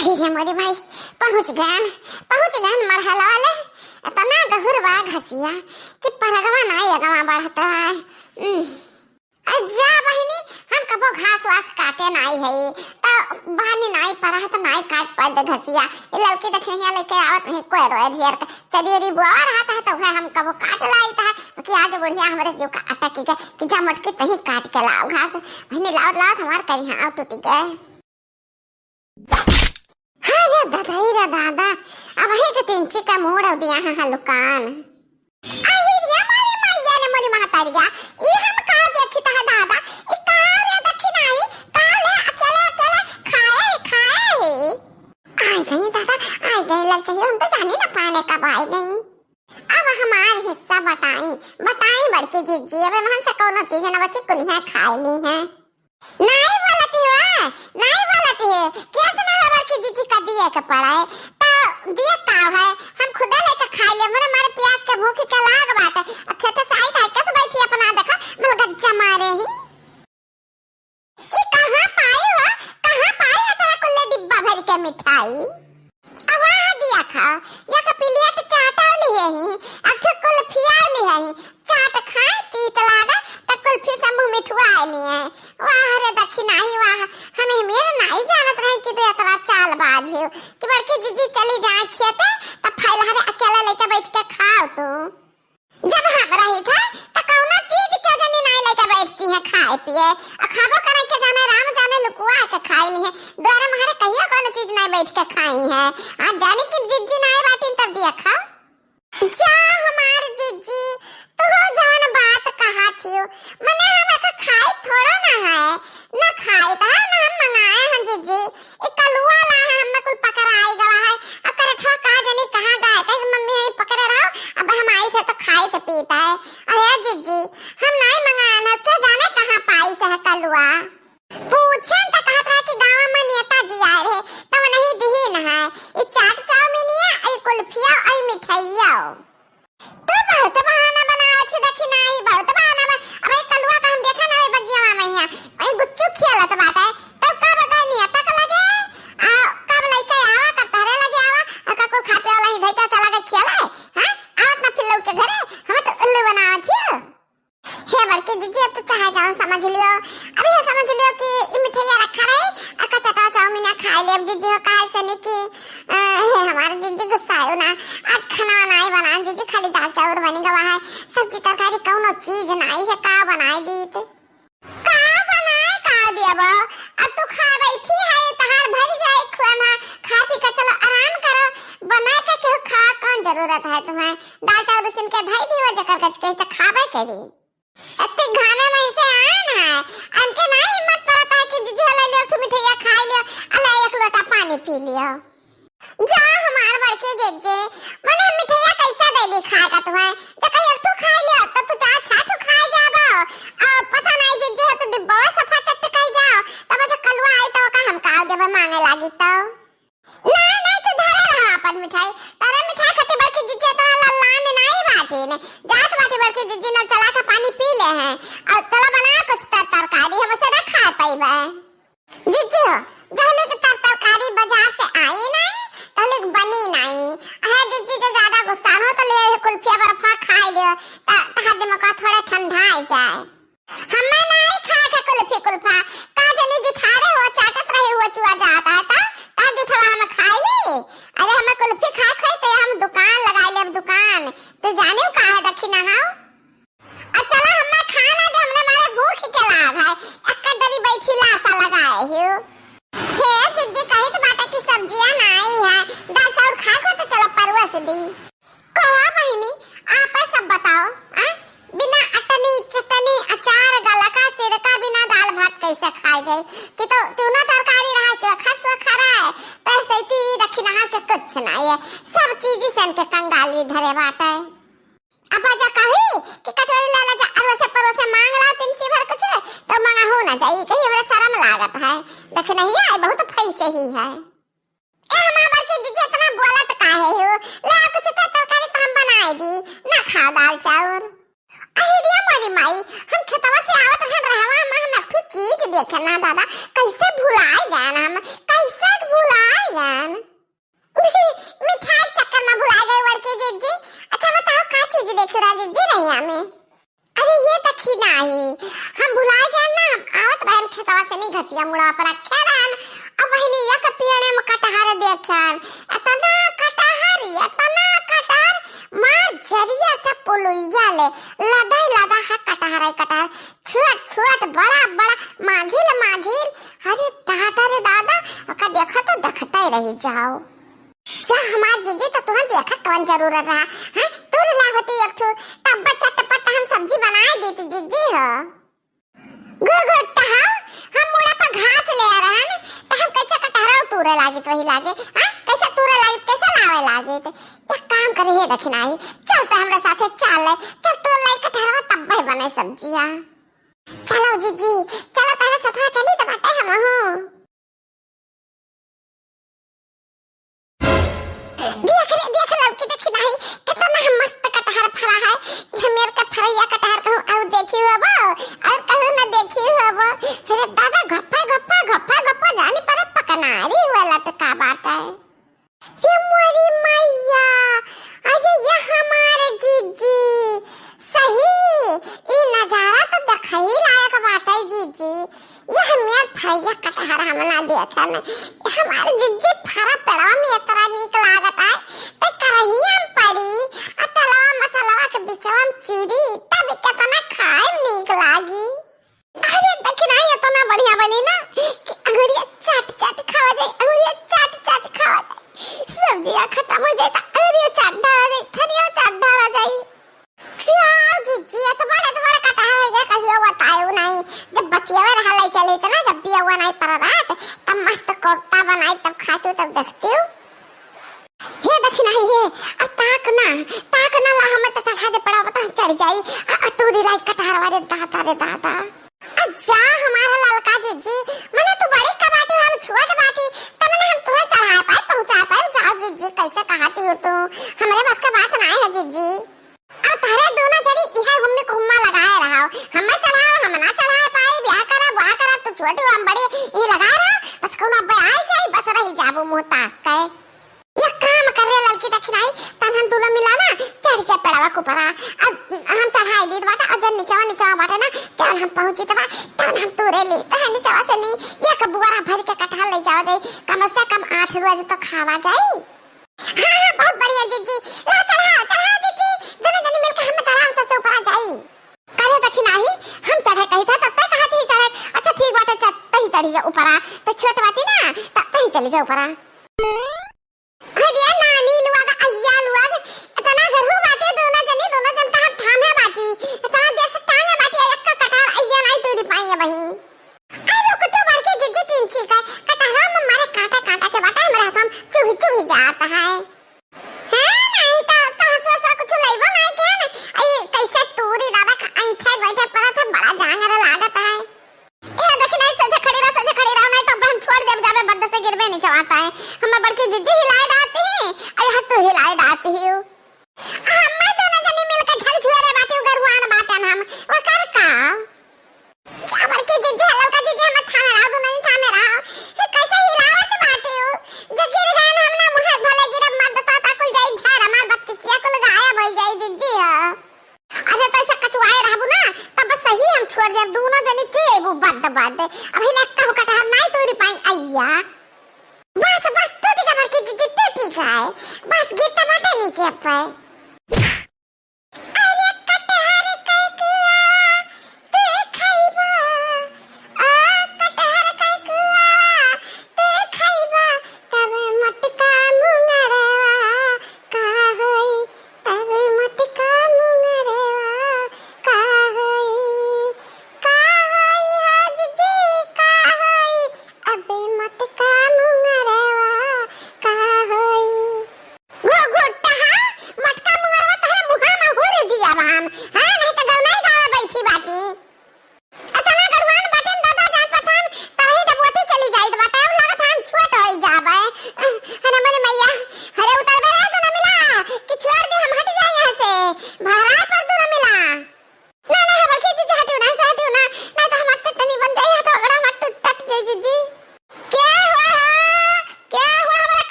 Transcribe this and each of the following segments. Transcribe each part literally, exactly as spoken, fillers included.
हे रे मोरी माई, पहुँच गन, पहुँच गन मरहला वाले। इतना गहुर बा घसिया कि परगवा नाई अगवा बढ़ता है। उम। आ जा बहिनी, हम कबो घास वास काटे नाई है, त बहानी नाई परहत नाई काट पाए दे घसिया। ये ललकी देखिया लेके आवत नहीं कोई रोए ढेर के। चलिए री बुआ रहता है तो वह हम कबो काट लाई था कि आज बुढ़िया हमारे जो का अटक गए कि जा मोटकी तही काट के लाओ घास। बहिनी लाओ लाओ हमार करी हाँ टूट गए। हाँ रे दादा, ई रे दादा, अब ही के तिनची का मोड़ दिया है हलुकान। आई रे मोरी मैया रे मोरी महतारिया, ई हम का देखी ता है दादा, ई का रे देखी नाई, का ले अकेले अकेले खाए ही खाए ही। आई गई दादा, आई गई ललचहिया, हम तो जानी ना पाने कब आई गई। अब हमार हिस्सा बताई, बताई बड़की जिज्जी, अब हमन से कौनो चीज ना बची, कुलिया खाए ली है। नाई बोलती हो, नाई बोलती है। कैसे ना हमार की जिज्जी का दिए के पड़ा है? तो दिए का है? हम खुदे लेके खा लिए, मने मारे प्यास के भूख के लाग बाटे। अब खेते से आई था, कैसे बैठी अपना देखा, मल गज्जा मारे ही। ई कहाँ पाई हो? कहाँ पाई है तेरा कुल्ले डिब्बा भर के मिठाई? अब वहाँ दिया खाओ, या का प्लेट चाटा लिए ही, अब तो कुल्फिया लिए ही, चाट खाए, तीत लागे, त कुल्फी से मुंह मिठुआ लिए। वाह रे दखिनाही वाह, हमें मेरे नाई जानत रहे कि तू इतना चालबाज हो कि बड़की जिज्जी चली जाए खेते, त फैलहरे अकेले लेके बैठ के खाओ तू। जब हम रही थे, त कौनो चीज के जनी नाई लेके बैठती है खाए पिए, और खाबो करे के जाने राम जाने लुकुआ के खाए लिए। द्वारे मारे कहियो कौनो चीज नाई बैठ के खाई है। आज जानी कि जिज्जी नाई बाटिन तब दिया खाओ। जा हमार जिज्जी, तू हो जवन बात कहा थियो, मने हम एका खाई थोड़ो ना है, ना खाई त है ना हम मंगाए हैं जिज्जी। ई कलुआ ला है, हमें कुल पकड़ाई गवा है। अब करे थो का जनी कहाँ गए, कैसे मम्मी यहीं पकड़े रहो, अब हम आई थे तो खाई थे पीता है। अरे जिज्जी, हम नहीं मंगाए ना, के जाने कहाँ पाई से है कलुआ। पूछन त कहत रहे कि गाँव में नेताजी आए रहे, तब नहीं दिही न है। ई चाट चाउमीनिया, ई कुल्फिया, ई मिठाइया। तू बहुत बहाना बनावत है, देखी ना, ई बहुत बहाना बा। अब ई कलुआ का हम देखा ना, ई बगिया में मैया, ई गुच्चू खेलत बाटे। तब कब गए नेता के लगे? आ, कब लइके आवा, कब तहरे लगे आवा, आ का कुल खा पे वाला ही धइका चला गए खेले? हैं? आवत ना फिर लौट के घरे, हमें तो उल्लू बनावत है। हे बड़की जिज्जी, अब तू चाहे जवन समझ लियो, अब ये समझ लियो कि ई मिठाइया रखा रही, आ कचटा चाउमीन खा ले। अब जिज्जी हो काहे से नहीं कि, अ, हे हमारे जिज्जी गुस्सायो ना, आज खाना वाना ही बना, जिज्जी खाली दाल चाउर बनी गवा है, सब्जी तरकारी कौनो चीज नाई है, का बनाए दीत? का बनाए का देबो? अब तू खा बैठी है, तहार भर जाए खुआना, खा पी के चलो आराम करो, बनाए के केहू खा कौन जरूरत है तुम्हें? दाल चाउर उसिन के धई दियो, जकर गच के तो खाबे करी। इतनी घामे में से आन है, अनके ना हिम्मत पड़ता है कि जिज्जी ले लियो, तू मिठाइया खा लियो, अले एक लोटा पानी पी लियो। जा हमार बड़के जिज्जी, मने मिठाइया कैसा दे दी खाए का तुम्हें? जब कहीं एक ठो खा लियो, तो तू चार छह ठो खा जाबो। आ, पता नहीं जिज्जी हो, तू डिब्बा सफा चट कई जाओ, तब जब कलुआ आई तो का हम का देबे मांगे लागी तो। नहीं, नहीं, तू धरे रहा अपन मिठाई। तारे मिठाई खातिर बड़की जिज्जी इतना लल्लान नहीं बाटी ने। जात बाटी बड़की जिज्जी ने चला के पानी पी ले हैं। और चला बना कुछ तर-, तरकारी, हम उसे ना खा पाइबे। जिज्जी हो, जहले के तर-, तरकारी बाजार से आई नहीं, तहले के बनी नहीं। है जिज्जी जो ज्यादा गुस्सा हो तो ले आए कुल्फिया बर्फा खाए लियो, त-, तहार दिमाग थोड़ा ठंडा आ जाए। हमें नाई खाए के कुल्फी कुल्फा। का जनी जुठारे हो, चाटत रहे हो, चुआ जाता है, ता, ता जुठवा हम खाए ली। अरे हमें कुल्फी खाए खाए तो हम दुकान लगाए ले, अब दुकान। तू जाने का है दखिना हाउ? आ चला हमें खाना दे, हमने मारे भूख के लाग है। एक दरी बैठी लासा लगाए हो। हे जिज्जी कहित बाटे कि सब्जियां नाई है, दाल चाउर खाए को तो चला परोस दी। कहो बहिनी, आप सब बताओ, आ? बिना अटनी, चटनी, अचार, गलका, सिरका बिना दाल भात कैसे खाए जाए? कि तो तीनों तरकारी रहा, चोखा सोखा रहा, तो ऐसे ही ती रखी नहा के कुछ ना है। सब चीज से इनके कंगाली धरे बाटे। अब जा कही कि कटोरी ला ला जा, अरोसे परोसे मांग ला, तिनची भर कुछ, तो मंगाहू ना जाई, कहीं हमरा शर्म लागत है। देख नहीं आए, बहुत फैंसे ही है। ए, हमार बड़की जिज्जी इतना बोलत काहे हो? ला, कुछ तो तरकारी तो हम बनाए दी, ना खाओ दाल चाउर। अरे रे मोरी माई, हम खेतवा से आवत रहन रहवा में हम एक ठो चीज देखे ना दादा, कैसे भुलाए गए ना हम, कैसे भुलाए गए। में। अरे ये देखी नाही, हम भुलाए गए ना, हम आवत रहन खेतवा से नहीं घसिया मुड़वा पर रखे रहन, अब वही नहीं एक पेड़े में कटहर देखन, इतना कटहर, इतना कटहर, मार जरिया से पुलुइया ले, लदई लदा है कटहर, है कटहर, छोट छोट, बड़ा बड़ा, माझिल माझिल। अरे दादा रे दादा, ओका देखो तो देखते रह जाओ। जा हमार जीजी, तो तुहन देखत कवन जरूरत रहा? हैं, तूर ला होती एक ठू, तब चटपट हम सब्जी बनाए देती जीजी हो। घुघुट्टा हो, हम मुड़ा पर घास ले आ रहन, तो हम कैसे कटहरा तूरे लागित वही लागे? हाँ, कैसे तूरे लागित, कैसे लावे लागित? एक काम करे हे दखिनाही, चल तो हमरा साथे चल, चल तोर लाई कटहरवा तब्बे बने सब्जिया। चलो जीजी, चलो तहरे सथवा चली तो बाटे हमहू। देख रे, देख लड़की, देखी नाही, कितना मस्त कटहर फरा है। ये मेर का फरैया कटहर कहूँ और देखी हुआ बो, और कहूँ ना देखी हुआ बो। अरे दादा, घप्पा, घप्पा, घप्पा, घप्पा, जानी परे पकनारी हुआ लटका बाटे। ये मोरी मैया, अरे ये हमार जीजी, सही, ई नजारा तो देखई लायक बाटे जीजी। यह मेर फरिया कटहर हम ना देखे में। हमार जिज्जी फरा पेड़वा में इतना नीक लागत है। ते करहिया में पड़ी, आ तेलवा मसालवा के बिचवा में चुरी, तब कितना खाए में नीक लागी। अरे देखी ना, इतना बढ़िया बनी ना कि अंगुरिया चाट चाट खावा जाए, अंगुरिया चाट चाट खावा जाए। सब्जिया खत्म हो जाए तो अंगुरिया चाट डाला जाए, धनिया चाट डाला जाए। जिज्जी, एतबार, एतबार कटहर है, ये कहियो बतायो नहीं। जब बतियावे रहा लाई चले थे ना, जब बियावा नहीं पड़ा रहा, तब मस्त कोफ्ता बनाई, तब खाती, तब देखती हूँ। हे दखिनाही हे, अब ताक ना, ताक ना ला, हमें तो चढ़ा दे पड़ा, बता हम चढ़ जाई, आ, आ तू रे लाई कटहर वाले दादा रे दादा। आ जा हमारा ललका जिज्जी, मने तू बड़ी का बाटी, हम छोट बाटी, तब मने हम तुहे चढ़ा पाए, पहुँचा पाए, जाओ जिज्जी, कैसे कहती हो तू, हमरे बस का बात ना है जिज्जी। अब तहरे दोनों जनी इहे हुम्मी को हुम्मा लगाए रहो। हमें चढ़ाओ, हम ना चढ़ाए पाई, ब्याह करा, बुआ करा, तू छोटी हो, हम बड़ी, ई लगाए रहो। बस कौनो अब्बे आई जाई, बस रही जाबू मुँह ताक के। एक काम कर रे ललकी दखिनाही, तन हम दोनों मिला ना, चढ़ जा पेड़वा के ऊपरा। अब हम चढ़ाई दीत बाटा, और जन निचवा, निचवा बाटे ना, जन हम पहुँचित बा, तन हम तूरे ली, तहन निचवा से नी, एक बुआरा भर के कटहल ले जाओ जाई, कम से कम आठ रोज तो खावा जाई। हाँ, हाँ, बहुत बढ़िया जिज्जी। ला चढ़ाओ, चढ़ाओ जिज्जी। दोनों जनी मिलके हम चढ़ाओ, हम सबसे ऊपर आ जाई। करे दखिनाही, हम चढ़े कही था, तब तक कहा थी चढ़े। अच्छा ठीक बाटे, चल, तही चढ़ी जा ऊपर आ। तो छोट बाटी ना, तब तही चली जा ऊपर आ। अरे नानी लुआग, अय्या लुआग, इतना गरहू बाटे दोनों जनी, दोनों जन का हाथ थामे बाटी। इतना देर से टांगे बाटी, एक का कटार अय्या नहीं तू पाई है बहिन। अरे रुक तो बड़की जिज्जी, टिंची का कटहरा में मारे कांटा कांटा के बाटे, हमरे हाथ में चुभी चुभी जात है। हाँ, नहीं तो, तो हंसुआ से कुछ लइबो नहीं के ना। आई कैसे तूरी दादा का ऐंठे बैठे पड़त है, बड़ा जांगर लागत है। ए, देखी नहीं, सोझे खड़ी रहो, सोझे खड़ी रहो, नहीं तो हम छोड़ देब, जाबे बड्ड से गिरबे नहीं चबाता है। हमें बड़की जिज्जी हिलाए डालती है, अरे हाँ, तू हिलाए डालती है। हमें दोनों जनी मिलके झकझोरे बाटी, उगरुआन बाटन हम, ओकर का? जा बड़की जिज्जी, ललका जिज्जी, हम थामे रहो, दोनों जनी थामे रहो। हे, कैसे हिलावत बाटी हो? जकीर गान हम ना मुहे भले गिरब, मर्द तो ताकुल जाई झार, हमार बत्तीसिया कुल गायब हो जाई जिज्जी हो। अरे तो ऐसा कचुआए रहबू ना, तब बस सही हम छोड़ देब, दोनों जनी के एबू बड्ड बड्ड। अब हिले कहू कटहर नाई तूरी पाई अइया। बस, बस, तू ठीक है बड़की जिज्जी, तू ठीक है। बस गीत बाटे नीचे पे। अरे कटहर कई कुआवा तू खइबा, आ कटहर कई कुआवा तू खइबा, तब मोटका मुंगरवा का होई, तब मोटका मुंगरवा का होई, का होई आज जी का होई, अबे मोटका मुंगरवा का होई। घुघुट्टा, मोटका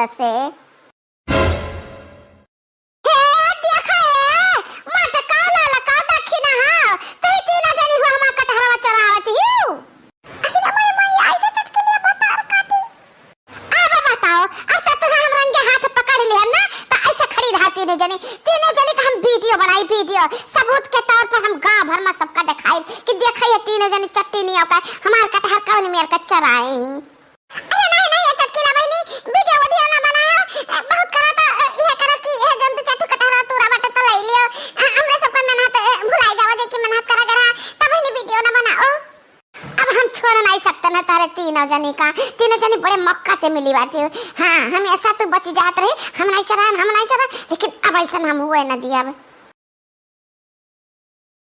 से। हे, देखा हे, मटका लालका दखिना हा, तुही तीनों जनी हुआ हमार कटहरवा चोरावत हियो। अरे मोरे माई, आई के चटकनिया बतार काटी। अब बताओ, अब तो तुहा हम रंगे हाथ पकड़ लिया ना, तो ऐसे खड़ी रहा तीनों जनी, तीनों जनी का हम वीडियो बनाई, वीडियो, सबूत के तौर पर हम गांव भर में सबका दिखाई कि देखा ये तीनों जनी चट्टी नहीं होकर हमार कटहर कौन मेर का चराए हैं। अरे नहीं, नहीं, ये चटकीला बहिनी, वीडियो वीडियो ना बनाओ। ए, बहुत करा तो, ए, ये करा कि ये जंतु चटू कटहरा तूरा बाटे तो ले लियो। अ, हमरे सबका मेहनत, ए, भुलाई जावा जे कि मेहनत करा करा, तब बहिनी वीडियो ना बनाओ। अब हम छोड़ नहीं सकते ना तारे तीनों जनी का, तीनों जनी बड़े मौका से मिली बाटी। हाँ, हमेशा तू बची जात रही, हम नहीं चरान, हम नहीं चरान, लेकिन अब ऐसा हम हुए न दिया।